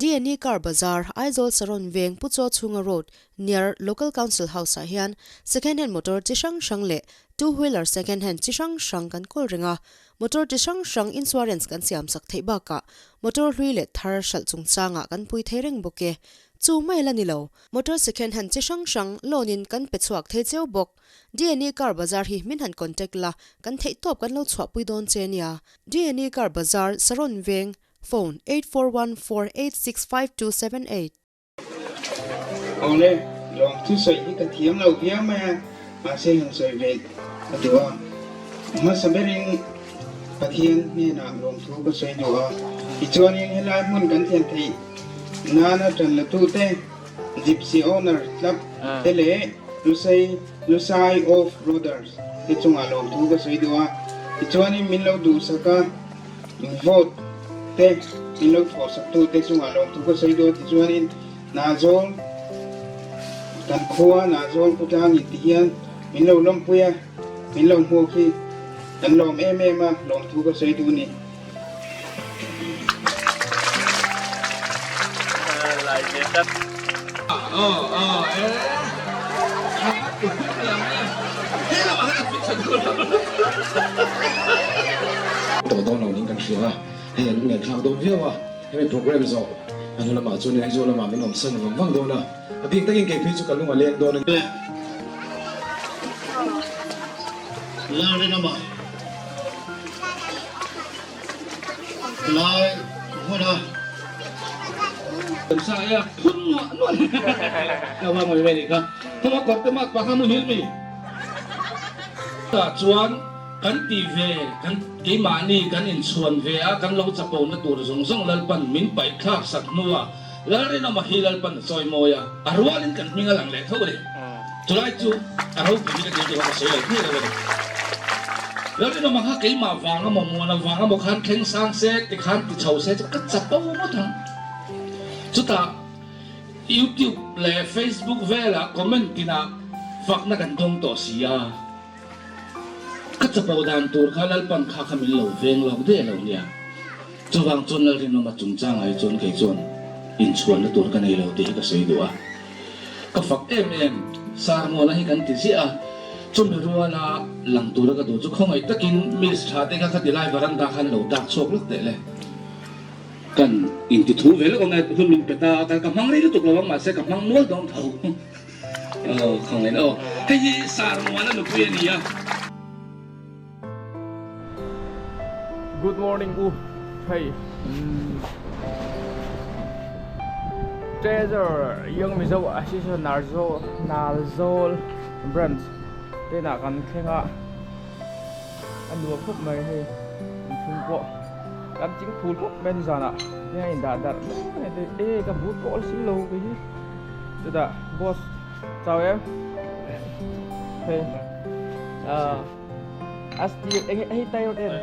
DNA Car Bazar, Aizawl Saron Veng Pu Chaw Chhunga Road, near Local Council House ah hian second hand motor chi hrang hrang leh two wheeler second hand chi hrang hrang kan kawl reng a. Motor chi hrang hrang insurance kan siam sak theih bakah motor hlui leh thar hralh chungchangah kan pui thei reng bawk e. Chu mai la ni lo, motor second hand chi hrang hrang loan in kan pe chhuak thei cheu bawk. DNA Car Bazar hi min han contact la, kan theih tawp kan lo chhuahpui dawn che nia. DNA Car Bazar, Saron Veng, Phone, 8414865278. Awle, lawm chu sawi hi ka thiam lo viau mai a, mahse han sawi ve ka duh a. Hmasa berin Pathian hnenah lawmthu ka sawi duh a, tichuanin helai hmun kan thlen theih nana tan latute Gypsy Owner Club te leh Lusei Lusai Off Roaders te chungah lawmthu ka sawi duh a, tichuanin min lo duhsak a. Vote te min lo thawhsak tu te chungah lawmthu ka sawi dawn tichuanin Nazawl kan khua Nazawl khawtlang in ti hian min lo lawmpui a, min lo hmuak hi kan lawm em em a, lawmthu ka sawi duh a ni. Tawh dawn lo niin kan hria a, hei a lunglen thlak dawn viau a, hemi programme zawh a hnu lamah chuan Aizawl lamah min awmsan vang vang dawn a, a bik takin kei phei chu ka lung a leng dawn a ni. Lalrinawma Lai hmuna. Sa ya phun nuah nuah ni. Ka va ngawi ve nih kha. Thama kawr te mak pa kha muhil mi. Tah chuan. Kan tih ve, kan keimahni kan inchhuan ve a, kan lo chapona tur zawng zawng Lalpan min paih thlak sak hnua Lalrinawma hi Lalpan a chawi mawi a, a rualin kan hming a lang leh tho a ni. Chulai chu a ropui ka tih chu ka sawi lo thei lo a ni. Lalrinawma kha keimah vang emaw Muana vang emaw khan thleng sang se tikhan ti chho se chu ka chapo ngawt ang. Chutah YouTube leh Facebook velah comment tinah fakna kan dawng tawh si a. Ka chapo dan tur kha Lalpan kha kha min lo veng lawk daih lo nia. Chuvang chuan Lalrinawma chungchangah hi chuan kei chuan inchhuanna tur ka nei lo tih hi ka sawi duh a. Ka fak em em, Sarmuana hi kan ti ziah a, chumi ruala lang tura ka duh chu khawngaih takin Miss tha te kha khati lai varanda khan lo dak chhuak lawk teh le. Kan inti thu ve lawk ang e, hun min pe ta a, ka hmang rei lutuk lo ang mahse ka hmang nual dawn tho. Aw khawngaih aw hei hi Sarmuana nupui a ni a. Good morning u hei Treasure Young Mizo Association Narzawl Nalzawl Branch te inah kan thleng a a nuam khawp mai hei inchhung pawh kan ching phul khawp mai a ni zanah heng a indah darh mai mai e ka but pawh a la sil lo kei hi. Chutah boss chau em hei a steel eng hei tie rod em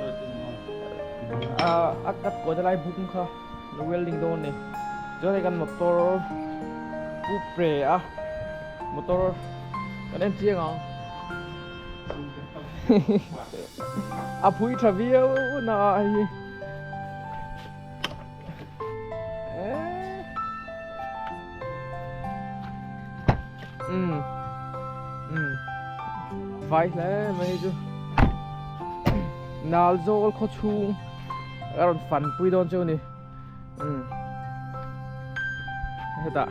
a cut kuah lai bung kha lo welding dawn a ni chuan hei kan motor pu pre a motor kan en chiang ang a phui tha viau na a hei hi. Vai hle mai chu Nalzawl khaw chhung a rawn fan pui dawn chu a ni hetah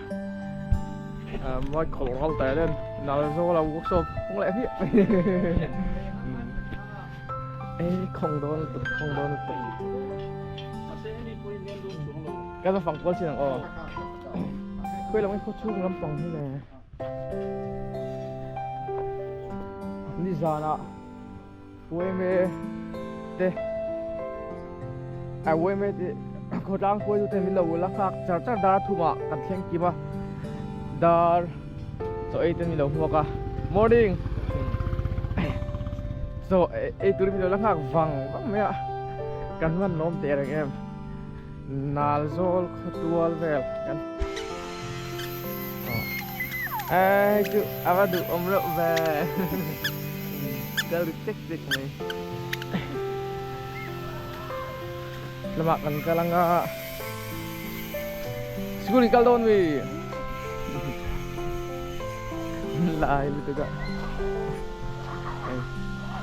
mawi khawlh ral ta hian Nalzawl a workshop hawng leh hmiah mai e khawng dawn lutuk khawng dawn lutuk ka va fang kual chin ang aw khawi lam khaw chhung lampang hi le nizanah uaime te a uaime te khawtlang hruaitu ten min lo la nghak char char dar thumah kan thleng kim a dar chaw ei te min lo hmuak a morning chaw ei turin min lo la nghak vang vang mai a kan hman lawm teh reng em Nalzawl khawtual vel kan Ê chu a va duh awm reuh ve kal ri chek chek mai lamah kan kal anga school in kal dawn mi lai lutuk a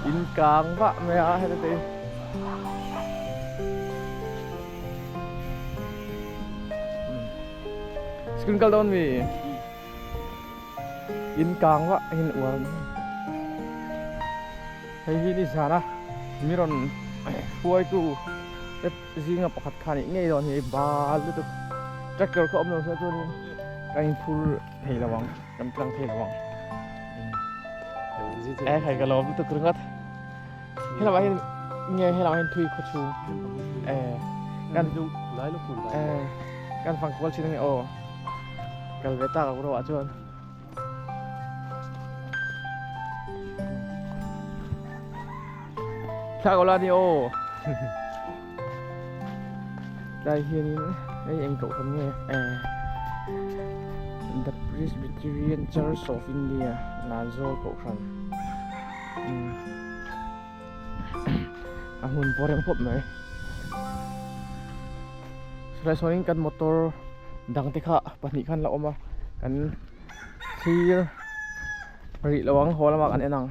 in kang vah mai a heta te School kal dawn mi in kang vah in uar hei hi ni zan a mi rawn hruaitu te zinga pakhat khan ih ngei dawn hi bal lutuk tractor kha awm lo se chuanin kan inphur thei lo ang kan tlang thei lo ang e hei ka lawm lutuk ringawt. Helamah hian nge helamah hian thui khaw chhung eh kan eh kan fang kual thin a ni aw kal ve tak ang rawh ah chuan thla ko la ni aw tlai hianin hei eng kohhran nge eh the Presbyterian Church of India Lanzawl kohhran. A hmun pawh rem khawp mai chulai sawn kan motor dang te kha pahnih khan la awm a kan thlir rih lo ang haw lamah kan en ang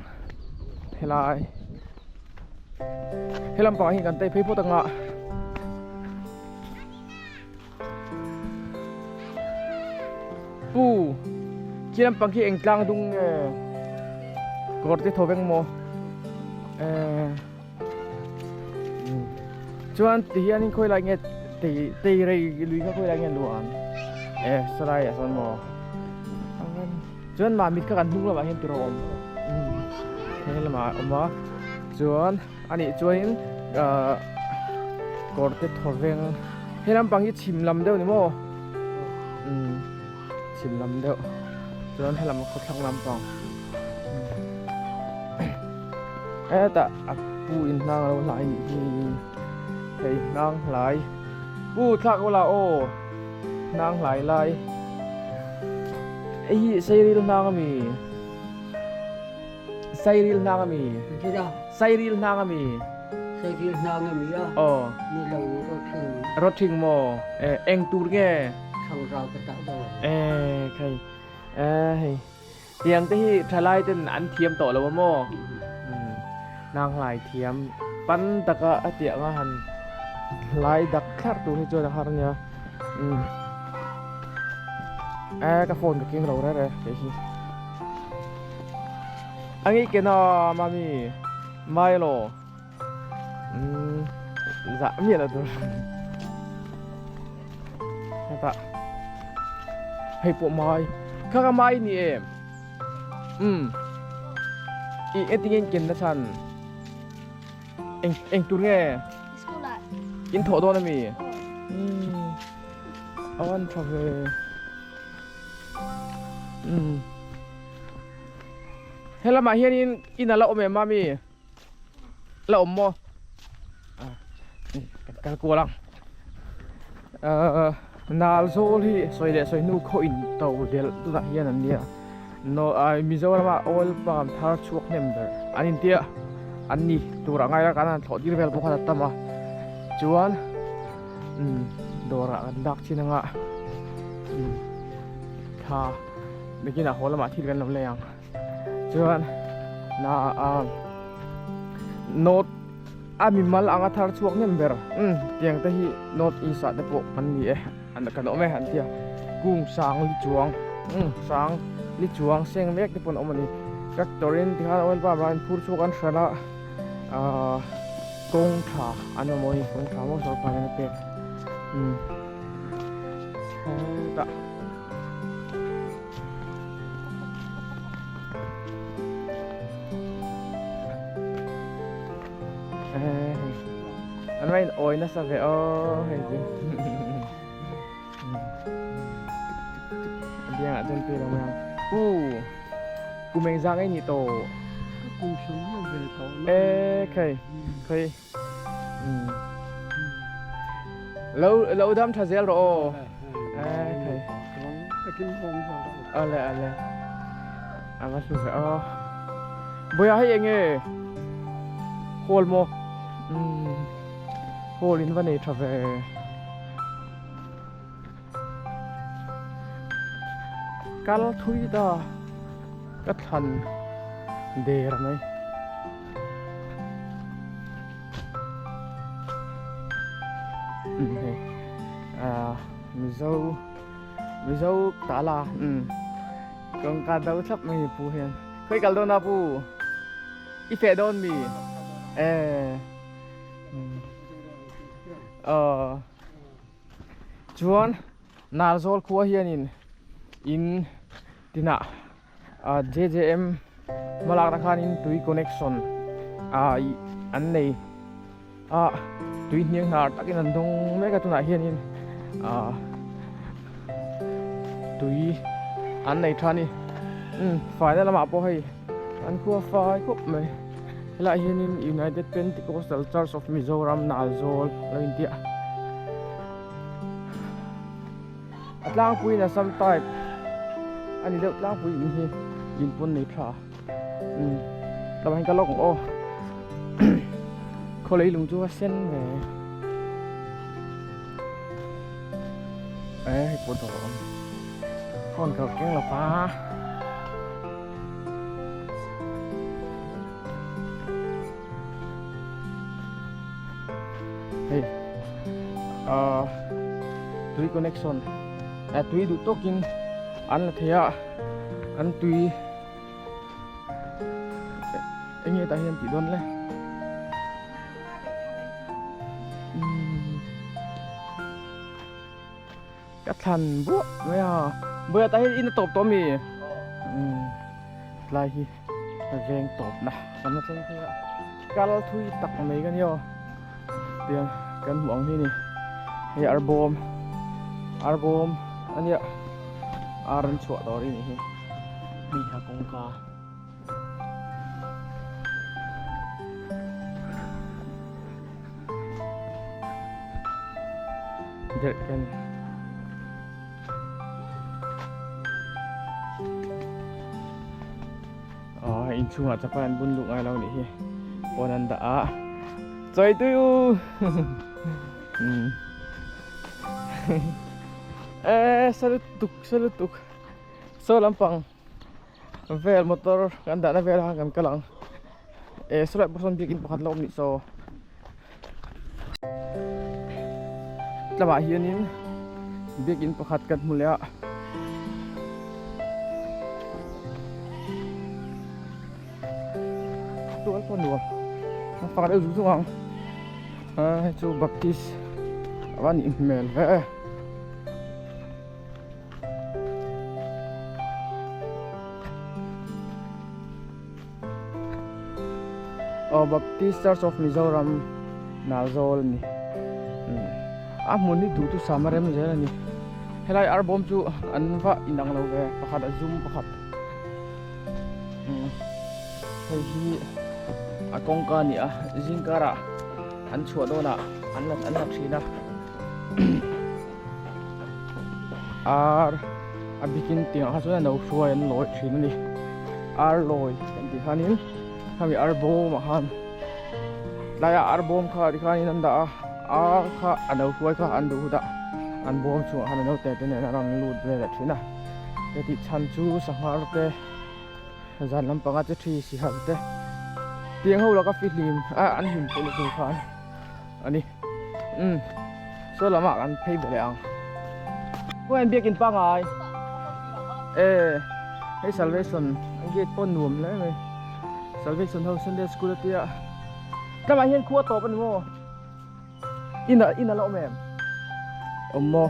helai helam pangah hian kan tei phei phawt ang a. Pu khi lampang khi eng tlang dung nge kawr te tho veng maw eh chuan ti hian in khawi lai nge tei tei rei lui kha khawi lai nge luan eh saw lai ah sawn maw chuan mah mit kha kan hnung lamah hian tiraw awm heng lamah a awm a. Chuan anih chuanin ahh kawr te thaw veng he lampang hi chhim lam deuh ni maw umm chhim lam deuh chuan helam khawthlang lampang hetah a pu in hnang alo hlai anih hi hei hnang hlai pu thlak ula aw hnang hlai lai hei hi sairil hnang ami. Sairil hnang ami? Sairil hnang ami? Sairil hnang ami a? Aw. Ni lo rawthing. Rawthing maw? Eh eng tur nge? Thlangrau ka tah dawn. Eh khai. Eh hei. Tiang te hi thalai ten an thiam tawh lo a maw? Um hnang hlai thiam pan taka a tiang a han hlai dak thlarh tur hi chuan a har ania. Um eh ka phone ka keng lo rere kei hi. A ngei ke na mami mai lo umm zah miah lo tur hetah hei pawh mai kha kha mai ni em umm i engtin nge in ken na chhan eng eng tur nge in thawh dawn ami umm a van tha ve umm. He lamah hianin in a la awm em mami? La awm maw? Kan kal kual ang. Nal zawl hi sawi leh sawi hnu khaw in to delh tunah hian an nia. No Mizorama oil palm thar chhuak hnem ber an intia an ni turah ngai la kan han thlawh tir vel pawh khan a tam a. Chuan dawrah kan dak chin anga thla. Biakinah haw lamah thil kan lo lei ang. Chuan na a North a mimal anga thar chhuak hnem ber umm tiang te hi North East ah te pawh kan ni e an kan awm e an tia kung sang li chuang umm sang li chuang seng mek te pawh an awm a ni. Tractor in tikhan oil pump ah an phur chhuak an hralh a ahh kawng tha an mamawh a ni kawng tha maw sorkar in a pek umm hetah. An va in awi nasa ve aw hei chu a biangah chuan pe lo mai ang u kum engzah nge nih tawh kum sawm ve tawh e khei khei Lo lo dam tha zel rawh aw. Eh thei. Ale ale. A va hlu ve aw. Boya hei enge hall maw? Um hall in va nei tha ve. Kal thui ta ka thlan der mai. Hei ah mizo mizo tala um kawngka do thlap mai ni pu hian khawi kal dawn a pu i feh dawn mi eh aw chuan Narzawl khua hianin in tinah ah JJM hmalakna khanin tui connection ah ih an nei a tui hniang hnar takin an dawng mek a tunah hianin ah tui an nei tha a ni umm faina lamah pawh hei an khua fai khawp mai helaiah hianin United Pentecostal Church of Mizoram Nalzawl a lo intia. A tlangpuiin Assam type a ni deuh tlangpui in hi in pawn nei tha umm tlawmah hian ka lawk ang aw khaw lei lung chu a sen ve eh hei pawh dawr a awm phone ka keng lo pa. Hei ah tui connection ah tui duh tawkin an la thei a an tui eng nge tah hian tih dawn le umm ka thlan buah mai a buaia tah hian in a tawp tawh ami umm tlai hi ka veng tawp na kan la thleng phei a. Kal thui tak mai ka ni aw. Tiang kan hmuh ang hi ni. Hei arbawm arbawm a nia ar an chhuah tawh rih a nih hi. Hei a kawngka. Derh ka ni. Aw hei inchhungah chapal an bun luh ngai lo nih hi pawn an dah a chawi tui u e sa lutuk sa lutuk saw lampang vel motor kan dahna vel ah kan kal ang e sawlai pawh sawn biakin pakhat la awm nih saw tlangah hianin biakin pakhat kan hmu leh a. Tual pawh nuam a fak deuh zung zung ang a hei chu baptist a va nih hmel ve aw baptist church of mizoram Nalzawl a ni a hmun hi duh chu sam a rem zel a ni helai arbawm chu an va inang lo ve pakhat a zum pakhat hei hi a kawngka a ni a zingkarah an chhuah dawnah an la an la thin a ar a bikin tiangah kha chuan a no hruai an lawi thin a ni ar lawi kan tih khanin khami ar bawmah khan tlaiah ar bawm kha tikhanin an dah a ar kha a no hruai kha an duh hut a an bawm chungah khan a no te te nen a rawn lut ve leh thin a heti chhan chu sanghar te zan lampanga che thi sihal te tiang ho laka fihlim a an hlim theih na tur khan a ni umm saw lamah kan phei ve leh ang khawngaih biakin pangai e hei salvation an gate pawh nuam hle mai salvation ho sunday school a tia tlamah hian khua tawp a ni maw in a in a la awm em awm maw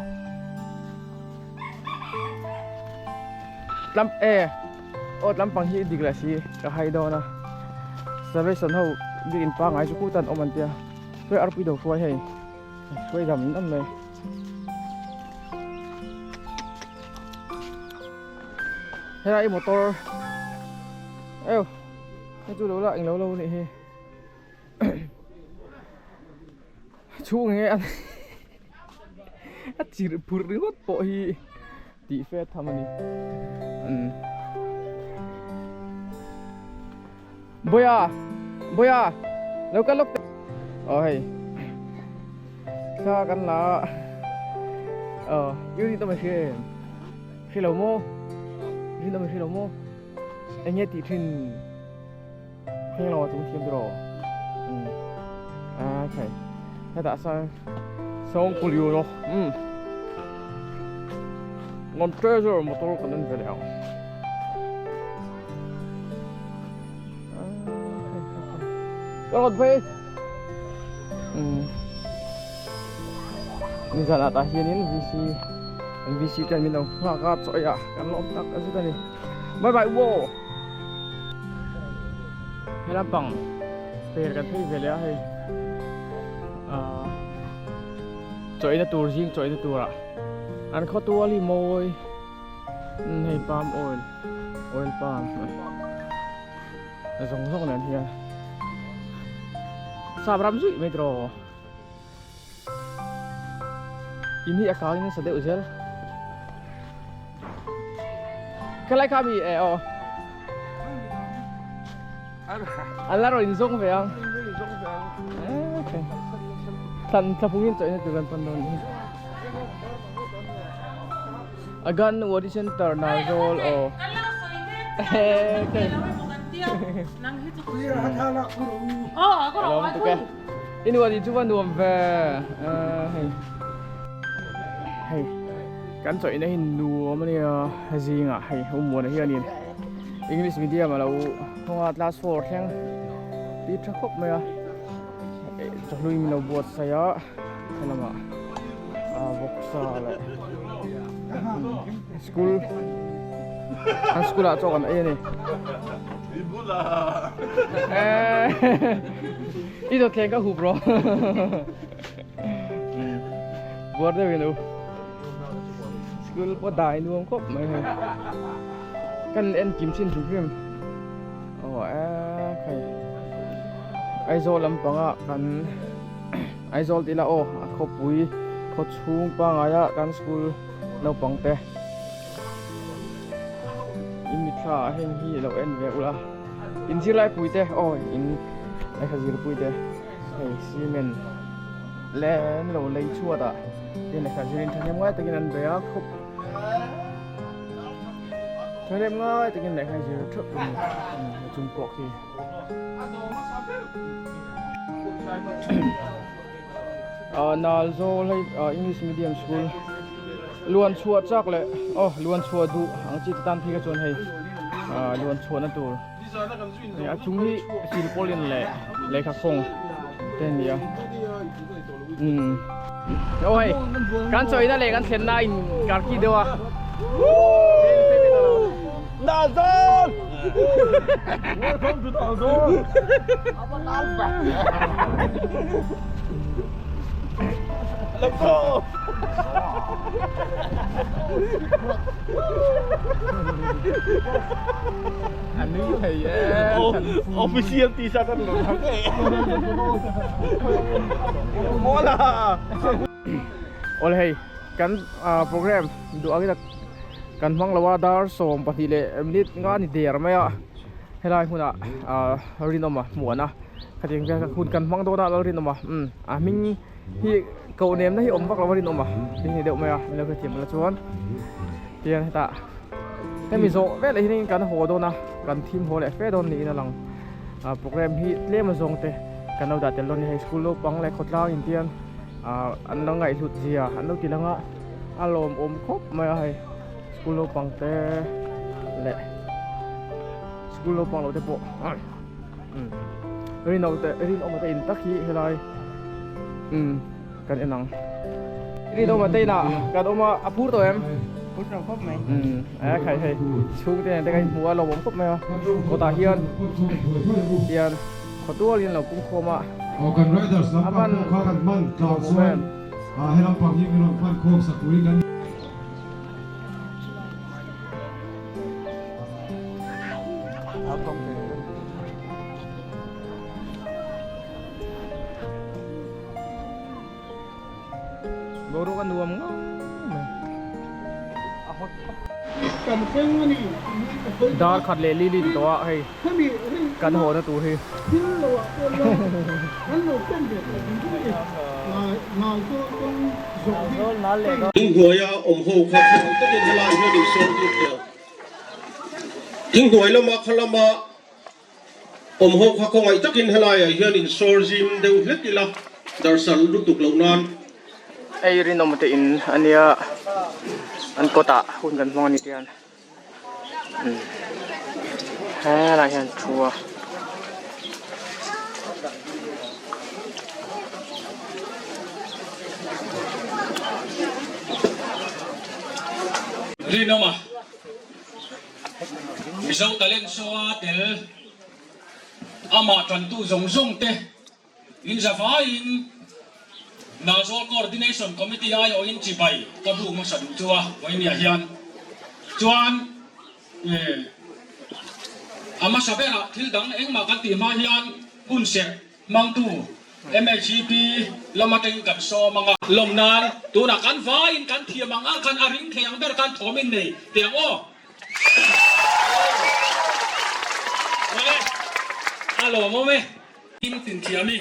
tlam e aw tlampang hi dik leh si ka hai dawn a salvation ho biakin pangai chu khutan awm an tia hruai arpui do hruai hei hruai dam dam mai helai motor eu hei chu lo la englo lo nih hi chhung nge a a chirh phurh ringawt pawh hi tih fe tham a ni umm Boya Boya lo kal lawk teh aw hei thla kan la a aw unit awm a hria em hre lo maw unit awm a hre lo maw eng nge tih thin Heng lo chung thiam tiraw um a khai hetah sawn sawng puliu rawh um ngon treasure motor kan en ve leh ang ka rawn phei um nizan ah tah hianin vc vc ten min lo nghak a chaw ei ah kan lawm tak zet a ni bye bye uaw. He lampang per kan phei ve leh a hei ahh chawihna tur zing chawihna turah an khaw tual hi mawi hei palm oil oil palm zawng zawng nen hian sap ram zuih mai tiraw in hi a kangin a sa deuh zel khalai kha mi e aw an la rawn inzawng ve ang thlan thlapungin chawihna tur kan pan dawn hi agan wadi center Narzawl aw I nuan in chu va nuam ve hei hei kan chawih na hi nuam a nia zingah hei u muana hianin english medium a lo hawng a class four thleng tih tha khawp mai a chawhlui min lo buatsaih a helamah vawksa leh school an school ah chaw kan ei a ni. I dawt thleng ka hup rawh. Buar deuh in u. School pawh dai nuam khawp mai hei. Kan en kim chin hrim hrim. Aw e khai. Aizawl lampanga kan Aizawl tih lah aw a khawpui khaw chhung pangaia kan school naupang te in mitthla ah heng hi lo en ve ula in zirlai pui te aw in lehkha zirpui te hei cement leh an lo lei chhuat ah tin lehkha zir in thahnem ngai takin an bei a khup thahnem ngai takin lehkha zir theuh a ni a chung pawh khi. Nalzawl hei English medium school luan chhuah chak leh aw luan chhuah duh ang chi te tan phei kha chuan hei luan chhuahna tur hei a chung hi silpaulin leh lehkha khawng te a ni a umm aw hei kan chawina leh kan thlenna a in karki deuh a. Nalzawl! Welcome to Nalzawl! Let's go! An nui thei e. Official t-shirt an lo thang e. Mola! Awle hei kan program duh angin a Kan hmang lo a dar 12 leh minute nga ni der mai a helai hmunah ah Rinawma hmuan a khatiang vel hun kan hmang dawn a Lalrinawma umm a hming hi koh nemna hi awm vak lo a Rinawma tih hi ni deuh mai a min lo hrethiam la chuan tihian hetah hemi zawh velah hianin kan haw dawn a kan thim haw leh fe dawn niin a lang ah program hi tlem a zawng te kan lo dah tel dawn a ni hei school naupang leh khawtlang in tihian ah an lo ngaihhlut zia an lo ti lang a. A lawmawm khawp mai a hei school naupang te leh school naupang lo te pawh umm rinawm te rinawm te in tak hi helai umm kan en ang rinawm te inah kan awm a a phur tawh em phur tawh khawp mai umm a khai hei chhungte nen te kan inhmu a lawmawm khawp mai a kawtah hian hian khawtualin a lo pung khawm a a van lawmawm em. He lampang hi min rawn pan khawm sak turin kan. Boruak a nuam ngau mai. Dar khat leh li li ti tawh a hei kan haw na tur hi. Inhnuaia awm ho kha khawng takin helai hian in sawn tir teh ang. Inhnuai lama kha lama awm ho kha khawngaih takin helaiah hian in sawr zim deuh hlek ila darsal lutuk loh nan. Ei rinawm te in ania an kawtah hun kan hmang a ni tian. Helai hian thu a. Rinawma Mizo Talent Show a tel amah tantu zawng zawng te In zavaiin Nazawl Coordination Committee aiawhin chibai ka bu hmasa duh chu a vawinia hian chuan a hmasa berah thil dang engmah kan tih hma hian hun serh hmangtu MHEP lam atangin kan sawm ang a. Lawm nan tunah kan vaiin kan thiam ang ang khan a ring thei ang ber khan thawm in nei teh ang aw. Awle a lawmawm e. Kim tin thiam i.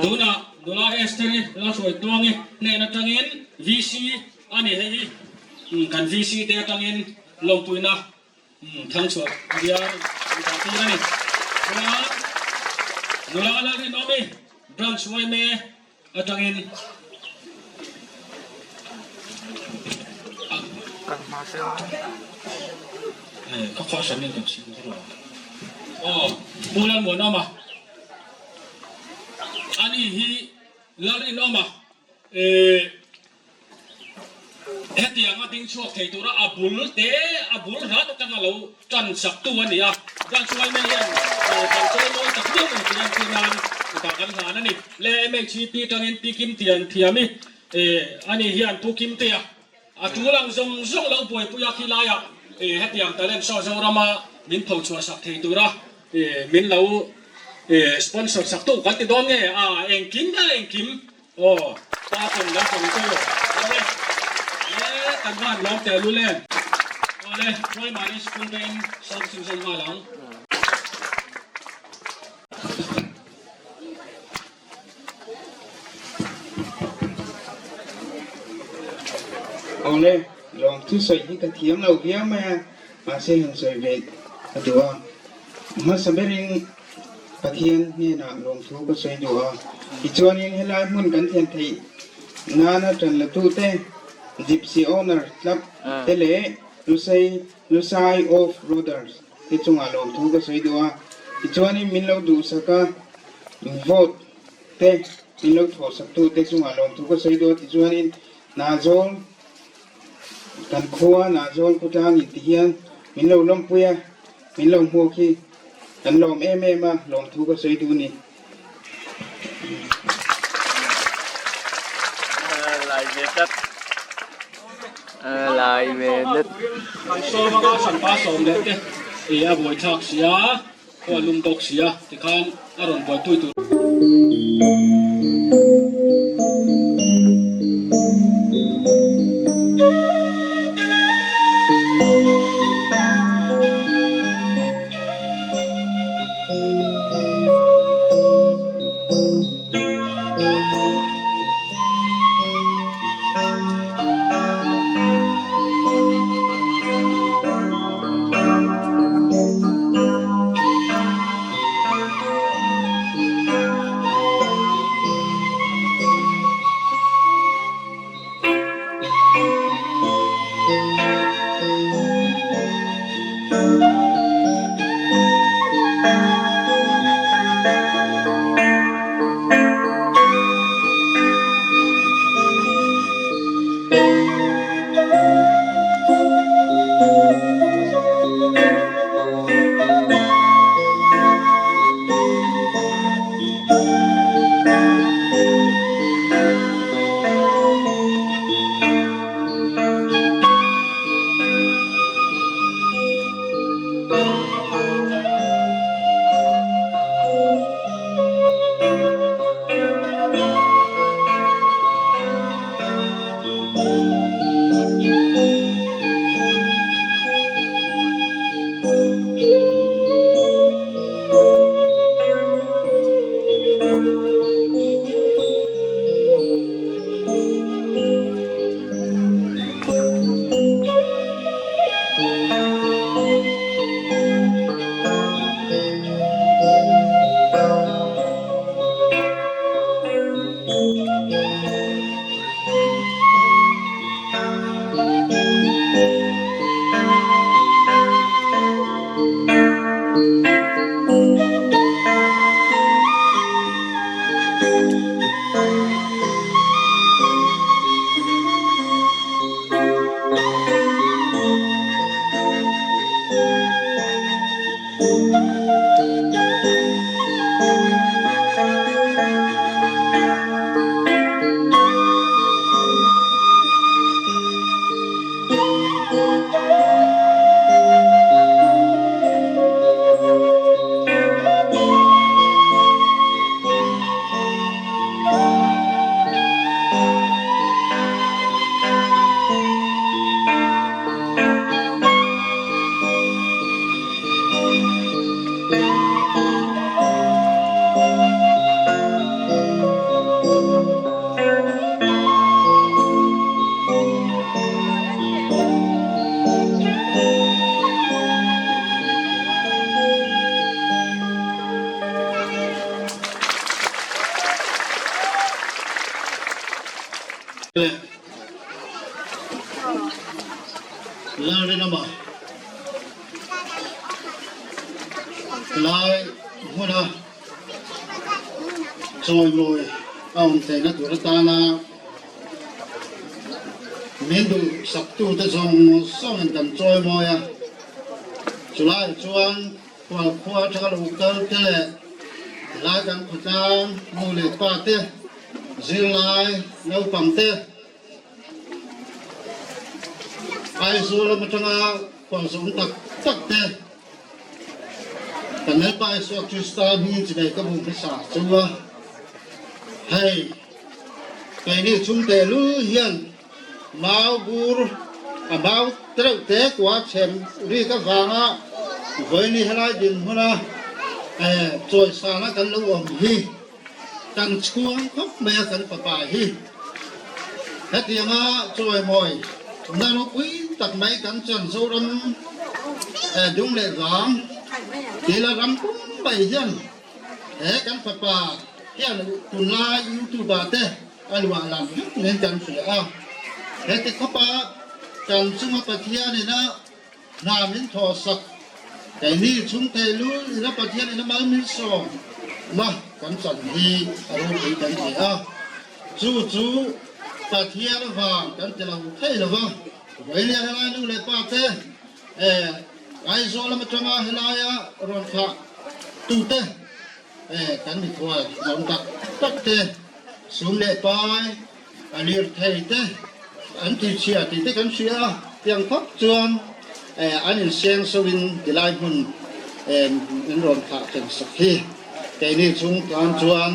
Tunah nula Esther-i Lalhruai Tluangi hnen atangin VC a ni hei hi. Kan VC te atangin lawmpuina Thangchhuah bial dah tir a ni. Nula Nula Lalrinawmi Branch yma Atangin ka khaw hran in kan chhim ru aw Pu Lalmuanawma ani hi Lalrinawma. Hetianga ding chhuak thei tura a bul te, a bul hlat atanga lo tan sak tu a ni a. Branch yma hian kan chawimawi tak viau ang tih entir nan mipa kan hlan a ni. Le MHEP tangin Pi Kim Tian Thiami ani hian Pu Kimtea a tul ang zawng zawng lo buaipui a khi laiah hetiang talent show Zorama min phochhuah sak thei tura min lo sponsor sak tu kan ti dawn nge a engkim a engkim Aw, pa tawn lo tawn tu. Awle, e kan van lawm teh lul em. Awle, Primary School te in sawm chhun zawm nghal ang. Awle, lawm thu sawi hi ka thiam lo viau mai a, mahse han sawi ve ka duh a. Hmasa berin Pathian hnenah lawmthu ka sawi duh a, tichuanin helai hmun kan thlen theih nana ṭan latute Gypsy Owner Club te leh Lusei Lusai Off Roaders te chungah lawmthu ka sawi duh a, tichuanin min lo duhsak a, vote te min lo thawhsaktute chungah lawmthu ka sawi duh a, tichuanin Nazawl kan khua Nazawl khawtlang in tihian min lo lawmpui a. Min lo hmuak hi kan lawm em em a, lawmthu ka sawi duh ni. Lai ve tlat. Lai ve tlat. Kan sawm anga sanpa sawm leh te i a buaithlak sia, khaw a lum bawk sia tikhan a rawn buaipui tur. Lalrinawma Lai hmuna chawimawi a awm theihna tur atana. Min duhsaktute zawng zawngin kan chawimawi a, chulaiah chuan khualkhua atanga lo kal te leh helai kan khawtlang nu leh pa te, zirlai naupang te, Aizawl lam atanga khualzawm tak tak te, kan Lalpa Isua Krista hming chi nei ka bu hmasa chu a, hei. Keini chhungte lu hian mau bur a mau tereuh te kua chhem rik avanga vawiini helai dinhmuna chawisana kan lo awm hi kan chhuang khawp mai a kan fapa hi. Hetianga chawimawi na ropui tak mai kan chan Zoram dung leh vang tila ram pum mai hian He kan fapa hian tunlai YouTube ah te a luah lam vek nen kan hria a. Heti khawpa kan chunga Pathian ina hna min thawhsak, keini chhungte lu ina Pathian ina mal min sawm na kan chan hi a ropui kan ti a. Chu chu Pathian vang kan ti lo thei lo va, Vawinia helai nu leh pa te Aizawl lam atanga helaia rawn thlah tute kan mithuai zawm tak tak te, sum leh pai a lir thei te an tihchhia tih te kan hria a, tiang khawp chuan an inseng soin tilai hmun min rawn thlah thleng sak hi keini chung tan chuan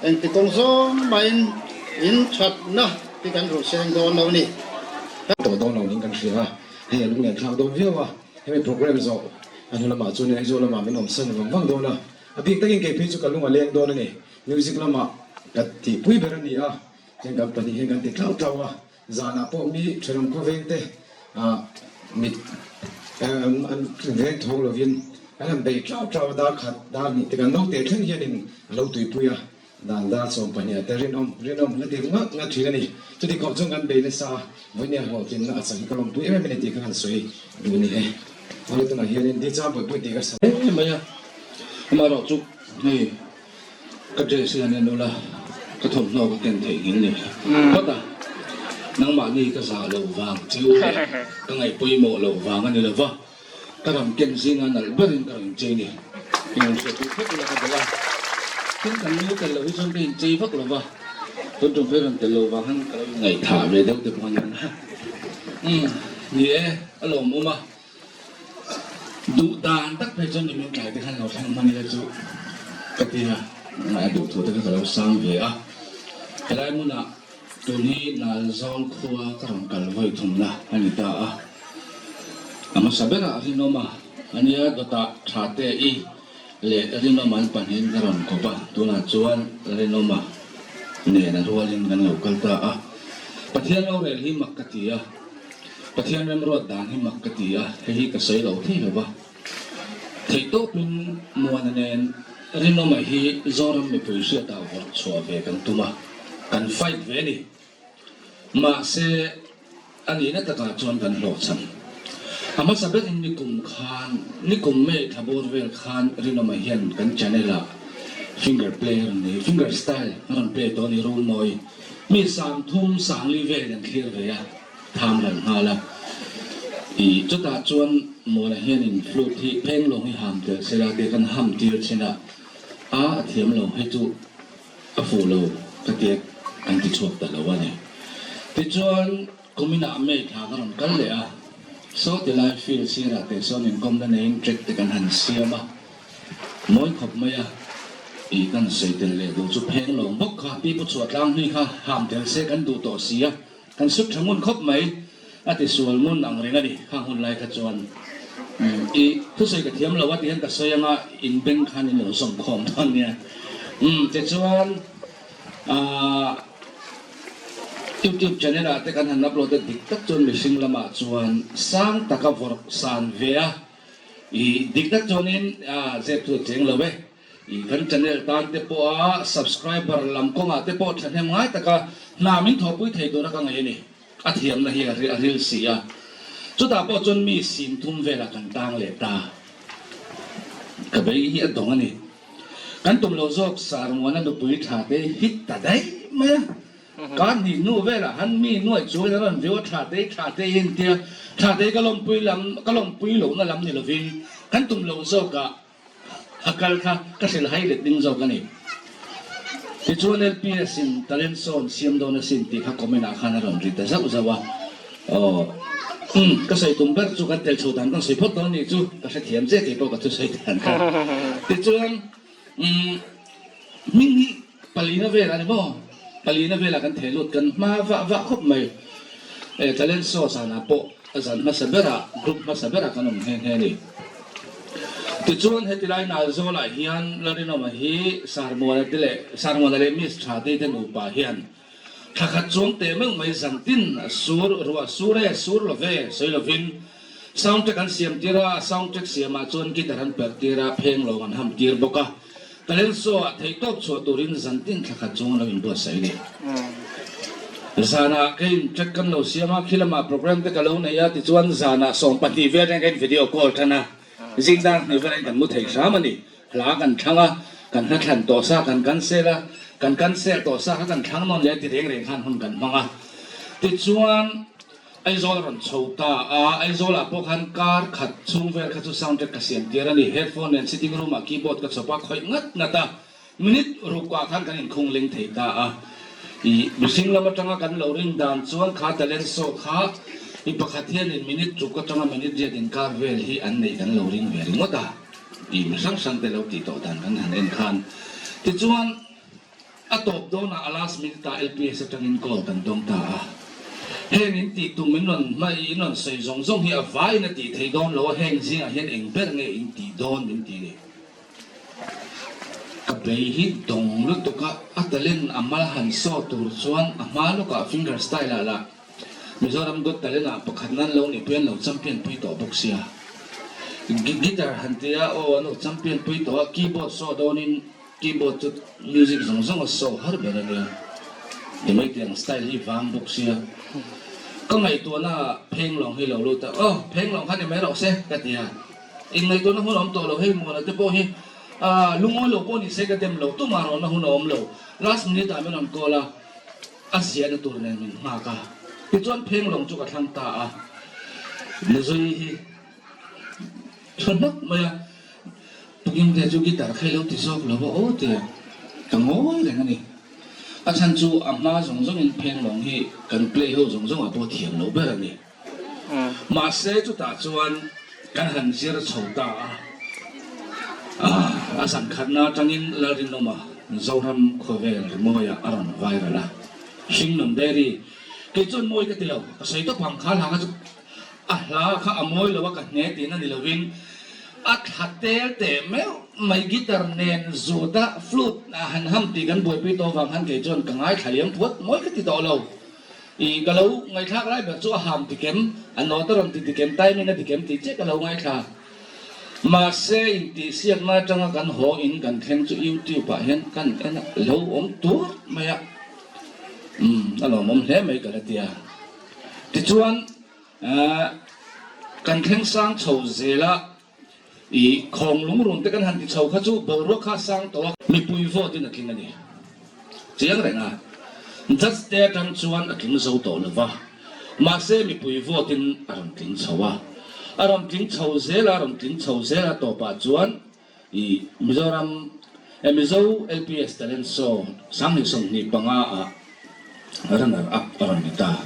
engti kawng zawng mahin in thatna hi kan ruhseng dawn lo a ni. Tawh dawn lo niin kan hria a. Hei a lunglen thlak dawn viau a, hemi programme zawh a hnu lamah chuan Aizawl lamah min awmsan vang vang dawn a, a bik takin kei phei chu ka lung a leng dawn a ni. Music lamah ka tihpui ber a ni a, heng kan pahnih hian kan ti tlau tlau a, zanah pawh mi thenawm khawveng te ah mit an veng thawng lovin kan han bei tlau tlau a, dar khat dar hnih te kan naute thleng hianin a lo tuipui a. Dan dar 12 ah te rinawm rinawm la ti ngat ngat thin a ni. Chuti khawp chuan kan bei nasa a, vawinia hlawhtlinna a chang hi ka lawmpui em em a ni tih kha han sawi duh ni e. Awle tunah hianin di chang pawih pawih tih ka sa em mai a, amaherawh chu hei ka dress hi han en ula ka thawmhnaw ka ken theih nghil ni phawt a, nangmahni ka zah loh vang che u leh ka ngaih pawimawh loh vang a ni lova. Ka rawn ken zinga nalh berin ka rawn inchei ni. I rawn hriat duh phawt ula ka duh a. Tin kan nu tel loh hi chuan ka inchei vak lo va, tun tum phei rawn tel loh vang khan ka lo inngaihthah ve deuh te pawh a ni ang. Umm, ni e, a lawmawm a. Duh dan tak phei chuan nimin tlai te khan lo thleng hman ila chu ka ti a, a duh thu te kha ka lo sang ve a. Helai hmunah Tun hi Nalzawl khua ka rawn kal vawi thumna a ni ta a, a hmasa berah Rinawma a nia, dawtah Thate-i leh Rinawma an pahnihin ka rawn kawp a, tunah chuan Rinawma nen a rualin kan lo kal ta a. Pathian rorel hi mak ka ti a, Pathian remruat dan hi mak ka ti a, hei hi ka sawi lo thei lo va. Theihtawpin Muana nen Rinawma hi Zoram mipui hriatah vawrh chhuah ve kan tum a, kan fight ve a ni. Mahse, a nihna takah chuan kan hlawhchham. A hmasa berin nikum khan, nikum May thla bawr vel khan Rinawma hian kan channel-ah finger play a rawn nei, finger style a rawn play tawh a ni, Runmawi mi 30 sangli velin an thlir ve a. Tham ral nghal a, i chutah chuan Mawla hianin flute hi pheng lawng hi ham tel sela tih kan ham tir thin a, a a thiam lo hei chu a fuh lo ka tia kan ti chhuak ta lo a ni. Tichuan kuminah May thla ka rawn kal leh a, saw ti lai field sirah teh sawn inkawmna neiin track te kan han siam a, Mawi khawp mai a, i kan sawi tel leh duh chu pheng lawng bawk kha pi pu chhuah tlang hlui kha ham tel se kan duh tawh si a, Kan sut tha ngun khawp mai, a ti sual ngun ang reng a ni. Khang hun lai kha chuan i thusawi ka thiam lo a ti hian ka sawi anga in beng khan in lo zawm khawm dawn nia. Umm tichuan aah YouTube channel ah te kan han upload a dik tak chuan mihring lamah chuan sang taka vawrh san ve a, i dik tak chuanin aah zep chu a cheng lo e. I kan channel tan te pawha subscriber lam kawngah te pawh thahnem ngai taka hna min thawhpui thei tura ka ngaih a ni. A thiamna hi a ril si a. Chutah pawh chuan mi sim thum velah kan tang leh ta. Ka bei hi a dawng a ni. Kan tum lo zawk Sarmuana nupui tha te hit ta daih mai a. Kar hnih hnu velah han mi nuaih chuan a rawn view a tha tei tha tei hi an tia, tha tei ka lawmpui lam ka lawmpui lohna lam ni lovin kan tum loh zawkah a kal kha ka hrilh hai let ding zawk a ni. Tichuan LPS in talent show an siam dawn asin tih kha comment ah khan a rawn ri ta zauh zauh a, aw umm ka sawi tum ber chu kan tel chho dan kan sawi phawt dawn nih chu ka hrethiam che kei pawh ka thusawi dan kha. Tichuan umm hming hi Palina velah ni maw? Palina velah kan theh lut kan hma vah vah khawp mai. E talent show zanah pawh a zan hmasa berah group hmasa berah kan awm nghe nghe a ni. Tichuan heti lai Nalzawlah hian Lalrinawma hi Sarmuana te leh Sarmuana leh Miss Thatei te nupa hian thla khat chuang teh meuh mai zan tin a sur ruah sur e sur lo ve sawi lovin sound track an siam tir a, a sound track siamah chuan guitar an perh tir a, pheng lawng an ham tir bawk a. Talent show ah theihtawp chhuah turin zantin thla khat chung an lo inbuatsaih a ni. Zanah ka in track kan lo siam a, khi lamah program te ka lo nei a, tichuan zanah 12 vel atangin ka in video call tan a, zing dar hnih velin kan mu thei hram a ni. Hla kan thlang a, kan hla thlan tawh sa kan cancel a, kan cancel tawh sa kha kan thlang nawn leh a ti reng reng khan hun kan hmang a. Tichuan. Aizawl a rawn chho ta a, Aizawl ah pawh khan kar khat chhung vel kha chu sound track ka siam tir a ni. Headphone nen sitting room ah keyboard ka chhawp a, khawih ngat ngat a, minute ruk ah khan kan inkhung leng thei ta a. Ih, mihring lam atanga kan lo rin dan chuan kha talent show kha mi pakhat hianin minute ruk atanga minute riat inkar vel hi an neih kan lo ring ve ringawt a, ih, mi hrang hrang te lo tih tawh dan kan han en khan. Tichuan. A tawp dawnah a last minute ah LPS atangin call kan dawng ta a. Heng in tih tum in rawn hmai in rawn sawi zawng zawng hi a vaiin a tih theih dawn lo a, heng zingah hian eng ber nge in tih dawn min ti ni. Ka bei hi dawng lutuk a, a talent a mal han saw tur chuan a hma lawkah finger style ah lah Mizoram Got Talent ah pakhat nan lo nih pui an lo champion pui tawh bawk sia. Guitar han ti a, aw an lo champion pui tawh a, keyboard saw dawnin Keyboard chu music zawng zawng a show har ber a nia. Ti mai tih ang style hi vang bawk sia. Ka ngaihtuahna ah phenglawng hi lo lut a, aw phenglawng kha ni mai rawh se ka ti a. In ngaihtuahna hun a awm tawh lo hei Muana te pawh hi ah lungawi lo pawh ni se ka dem lo tumah rawnna hun a awm lo. Last minute ah min rawn call a, a ziahna tur nen min nghak a. Tichuan phenglawng chu ka thlang ta a. Nuzui hi. Tha hlawk mai a, tukin te chu guitar kha i lo ti zawk lo a aw ti a, ka ngawi reng a ni. A chhan chu a hma zawng zawngin phenglawng hi kan play ho zawng zawngah pawh thiam lo ber a ni. Mahse chutah chuan kan han zir chho ta a, a zan khatna atangin Lalrinawma Zoram khawvel rimawiah a rawn viral a, Hringnun Dairy kei chuan mawi ka ti lo, ka sawi tawp ang kha hla kha chu. A hla kha a mawi lo a ka hne tihna ni lovin a thla tel teh meuh mai guitar nen zut a flute ah han ham tih kan buaipui tawh vang khan kei chuan ka ngaithla liam puat mawi ka ti tawh lo. Ih ka lo ngaihthlak lai ber chu a ham tikem a note a rawn ti tikem timing a tikem tih chiah ka lo ngaithla. Mahse intihsiakna atanga kan haw in kan thleng chu youtube ah hian kan en a lo awm tur mai a umm a lawmawm hle mai ka la ti a. Tichuan, kan thleng sang chho zel a, ih khawng lungrun te kan han ti chho kha chu boruak kha a sang tawh a. Mipui vote in a tling a ni. Chiang reng a, judge te atang chuan a tling zo tawh lo va, mahse mipui vote in a rawn tling chho a. A rawn tling chho zel a, a rawn tling chho zel a, tawpah chuan I Mizoram eh Mizo LPS Talent Show 2025 ah runner up a rawn ni ta.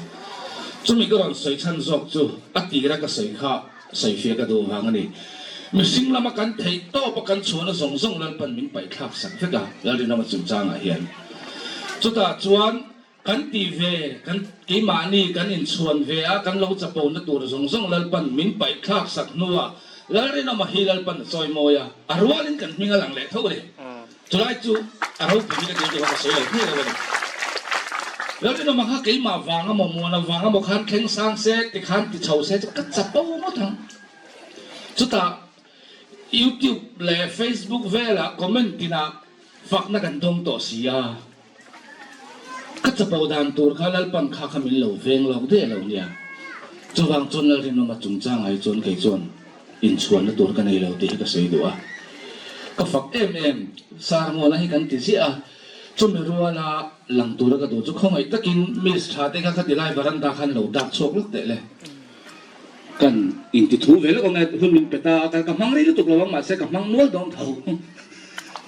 Chumi ka rawn sawi chhan zawk chu a tira ka sawi kha sawifiah ka duh vang a ni. Mihring lama kan theih tawp a kan chhuahna zawng zawng Lalpan min paihthlak sak vek a Lalrinawma chungchangah hian. Chutah chuan Kan ti ve, kan keimahni kan inchhuan ve a, kan lo chapona tur zawng zawng Lalpan min paihthlak sak hnuah Lalrinawma hi Lalpan a chawi mawi a, a rualin kan hming a lang leh tho a ni. Chulai chu a ropui hi ka ti chu ka sawi lo hmiah lo a ni. Lalrinawma kha keimah vang amaw muana vang amaw khan thleng sang se tikhan ti chho se chu ka chapo ngawt ang. Chutah YouTube leh Facebook velah comment tinah fakna kan dawng tawh si a. Ka chapo dan tur kha Lalpan kha kha min lo veng lawk daih a lo nia. Chuvang chuan Lalrinawma chungchangah hi chuan kei chuan inchhuanna tur ka nei lo tih hi ka sawi duh a. Ka fak em em, Sarmuana hi kan ti ziah a. Chumi ruala lang tura ka duh chu khawngaih takin Miss tha te kha khati lai varanda khan lo dak chhuak lawk teh le. Kan inti thu ve lawk ang e, hun min pe ta a, ka hmang rei lutuk lo ang mahse ka hmang nual dawn tho.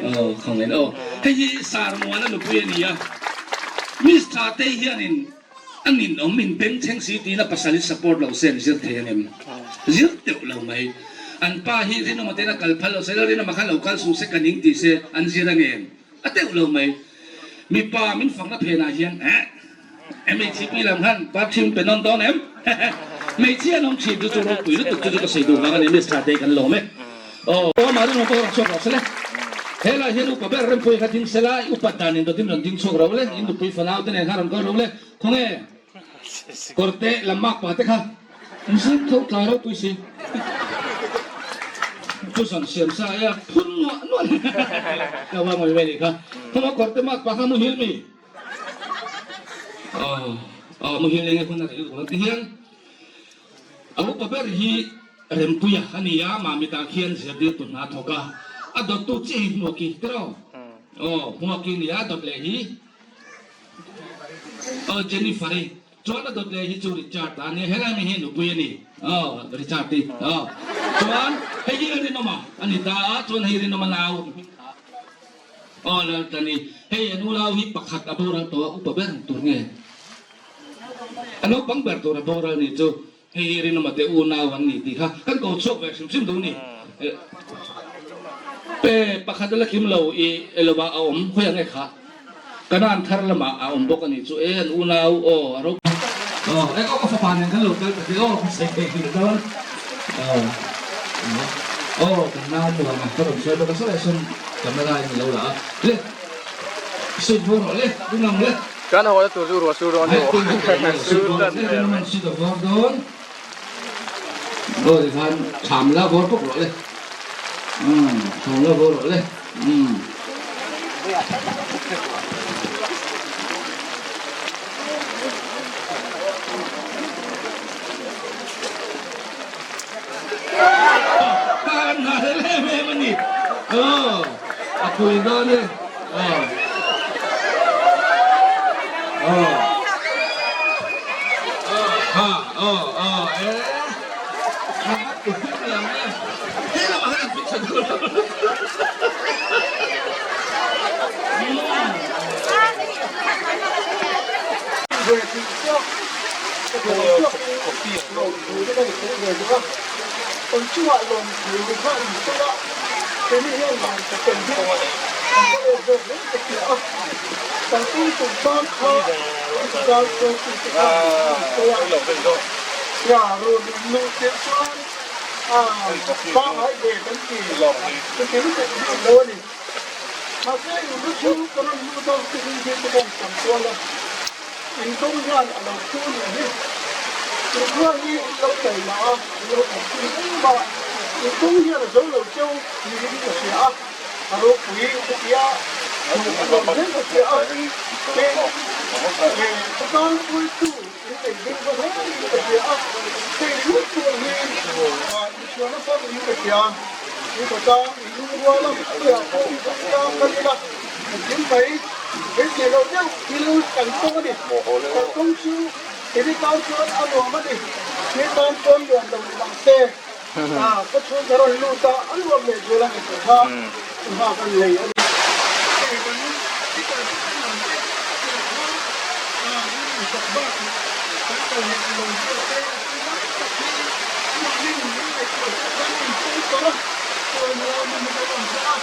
Aw khawngaih aw. Hei hi Sarmuana nupui a ni a, Miss tha te hianin A ninawm in bengchheng si tiin a pasal hi support lo se an zir thei angem? Zir teuh lo mai. An pa hi Rinawma ten a kal phal lo se, Lalrinawma kha lo kal suh se ka ning ti se an zir angem? A teuh lo mai. Mipa min fakna phenah hian eh MHP lam khan parthim pe nawn dawn em? Hmeichhia an awm thin chu chu ropui lutuk chu chu ka sawi duh vang a ni Miss Thatei kan lawm e. Aw amah Rinawma pawh rawn chhuak rawh se le. Helai hian upa ber Rempuia kha ding se la, upat dan in dawtin rawn ding chhuak ro le, in nupui fanau te nen khan rawn kal ro le. Khawnge kawrte lam mak pa te kha an zing tho tlai ropui si. Pu zawn siam sa e a phun nuah nuah ka va ngawi mai nih kha. Khawnge kawrte mak pa kha muhil mi? Aw aw muhil eng e hun a rei lutuk lo ti hian a upa ber hi Rempuia a ni a, Mamitah khian zirtirtu hna a thawk a, a dawttu chiah hi Hmuaki tiraw? Aw Hmuaki nia a dawt leh hi. Aw Jennifer i chuan a dawt leh hi chu Richard a nia helai mi hi nupui a ni aw Richard i aw chuan hei hi Rinawma a ni ta a chuan hei Rinawma nau aw Laltani hei a nu nau hi pakhat a boral tawh a upa ber tur nge a naupang ber tur a boral ni chu hei hi Rinawma te unau an ni tih kha kan ko chhuak ve hrim hrim duh ni pe pakhat a la kim lo i elova a awm khawi ang e kha. Kanan thar lamah a awm bawk a nih chu e an unau aw a ro aw e aw ka fapa nen kan lo kal ta tih aw ka sawi thei hlim dawn aw aw kan nau muang a ka rawn sawi bawk a sawi sawn camera in ilo la a le suit vawr rawh le ding ang le Kan haw na tur chu ruah sur dawn sur dawn suit a vawr dawn aw tikhan tham la vawr pawp rawh le tham la vawr rawh le. Pangai ve kan ti chuti lutuk bik lo a ni. Mahse in lu chu ka rawn lut a, chuti hi ka rawn tam kual a, in kawng hian a lo thu nih hi. In khuan hi in lo tai mah a, in lo thawk thin em a, in kawng hian a zo lo cheu niin ka hria a, a ropui ka ti a, hmuh a nuam hle ka hria a, tin, ka tan puitu In nei ding va hle in ka hria a, hei ringawt pawh hi inchhuahna fak in ka hria. In khawtlang, in lungrual a, puiah pawh khawtlang kal ila engkim mai beisei loh deuh thil kan tawng a ni. Kan tawng chu kei tan chuan a nuam a ni, kei tan chuan nuam lo ni mah se ka chhung ka rawn lut a, a nuam leh zual ang tih kha nghak a nei a ni. Hei kan speaker te kan lam te tih kha min insak bakah kan kal leh lo zawk te a ti lai tak hi mahni min ngaihtuah zawk khan in sponsor a, chuan min rawn hre a.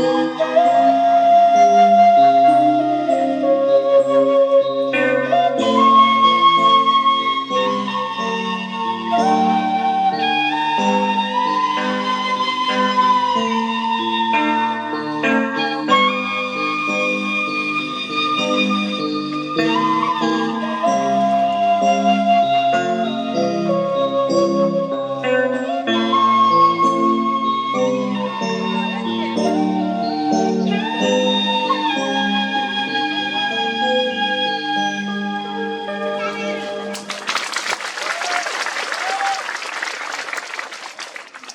Thank you.